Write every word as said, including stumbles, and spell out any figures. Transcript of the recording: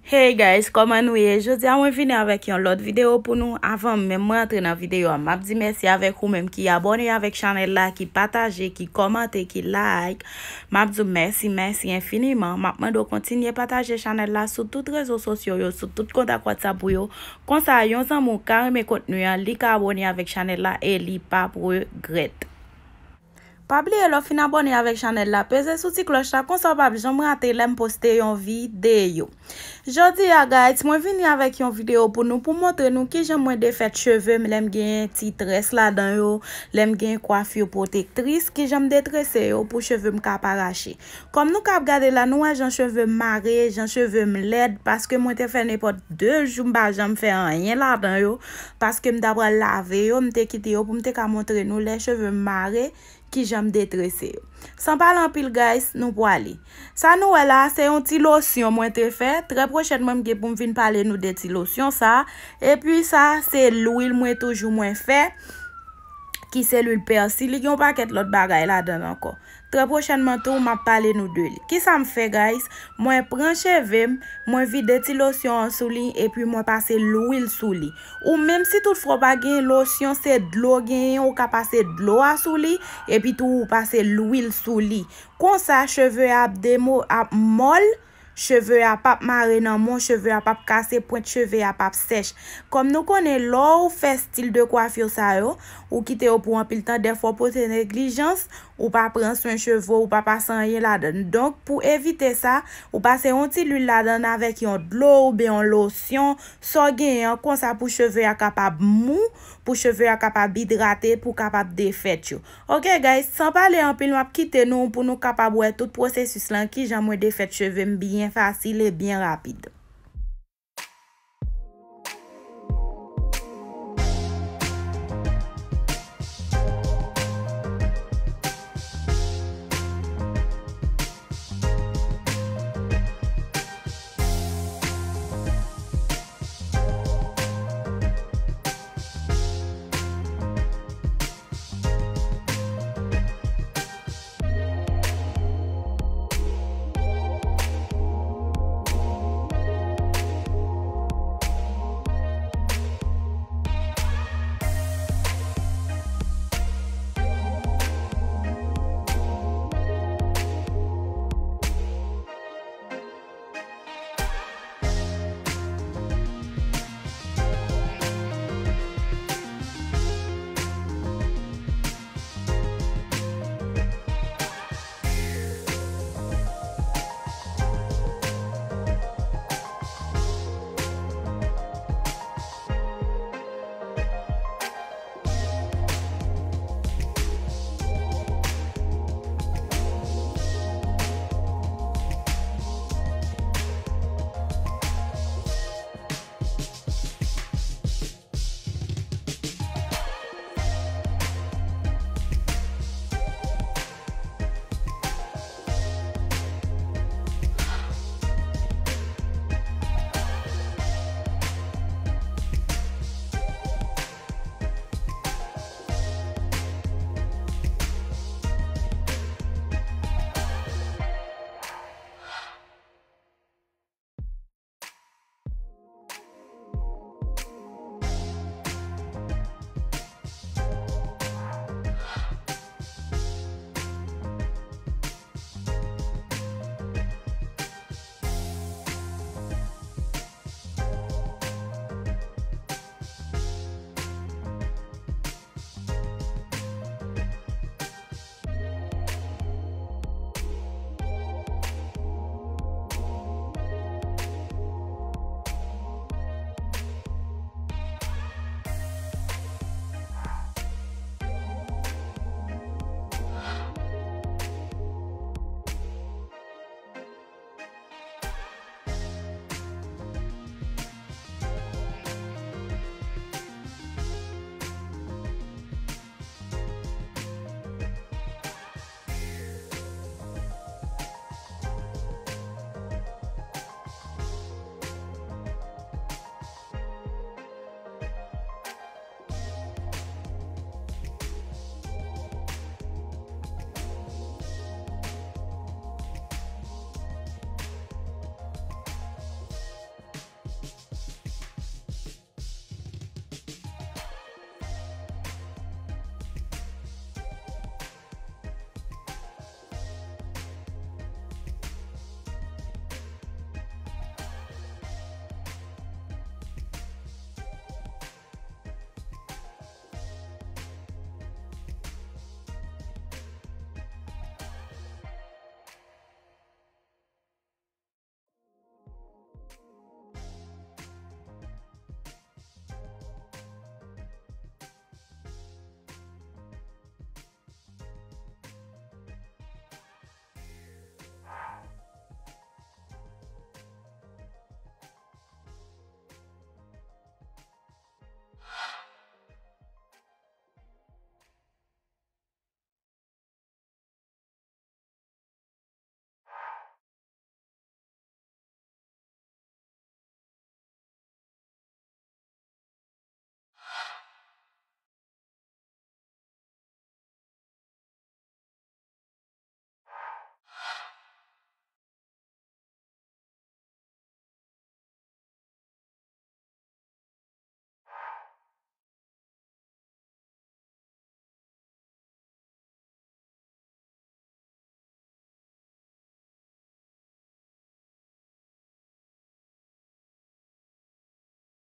Hey guys, kòman nou ye? Jodi a mwen vini avèk yon lòt videyo pou nou. Avan menm mwen antre nan videyo a, m ap di mèsi avèk ou menm ki abòne avèk chanèl la, ki pataje, ki kòmante, ki like. M ap di w mèsi, mèsi enfiniman. M ap mande w kontinye pataje chanèl la sou tout rezo sosyo yo, sou tout kontak WhatsApp ou yo. Konsa, yon zanmi w ka renmen kontni an, li ka abòne avèk chanèl la e li p ap regrèt. Pa bliye lè w fin abòne avèk chanèl la, peze sou ti klòch la, konsa w p ap janm rate lè m poste yon videyo. Jodi a, guys, mwen vini avèk yon videyo pou nou, pou montre nou kijan mwen defèt cheve m lè m gen ti très ladan yo, lè m gen kwafi pwotektris, kijan m detrese yo pou cheve m ka pa rache. Kòm nou ka ap gade la, nou wè jan cheve m mare, jan cheve m lèd, paske mwen te fè nenpòt de jou m pa janm fè anyen ladan yo, paske m ta pral lave yo, m te kite yo pou m te ka montre nou lè cheve m mare, kijan m detrese yo. San pale anpil, guys, nou pwale. Sa nou wè la, se yon ti losyon mwen te fè. Trè pwochènman, m gen pou m vin pale nou de ti losyon sa. Epi sa, se lwil mwen toujou mwen fè, ki se lwil pèsi. Li gen yon pakèt lòt bagay ladan l ankò. Trè pwochènman tou, m ap pale nou de li. Kisa m fè, guys? Mwen pran cheve m, mwen vide ti losyon an sou li, epi mwen pase lwil sou li. Ou menm si toutfwa w pa gen losyon, se dlo w genyen, ou ka pase dlo a sou li, epi tou ou pase lwil sou li. Konsa, cheve a ap demo, ap mòl, cheve a p ap mare nan men w, cheve a p ap kase, pwent cheve a p ap sèch. Kòm nou konnen, lè w fè stil de kwafi sa yo, ou kite yo pou anpil tan, dèfwa w pote neglijans, ou pa pran swen cheve w, ou pa pase anyen ladan l. Donk, pou evite sa, ou pase yon ti lwil ladan l avèk yon dlo oubyen yon losyon, sa w genyen an, konsa pou cheve a kapab mou, pou cheve a kapab idrate, pou kapab defèt yo. Ok, guys, san pale anpil, m ap kite nou pou nou kapab wè tout pwosesis lan, kijan mwen defèt cheve m byen fasil e byen rapid.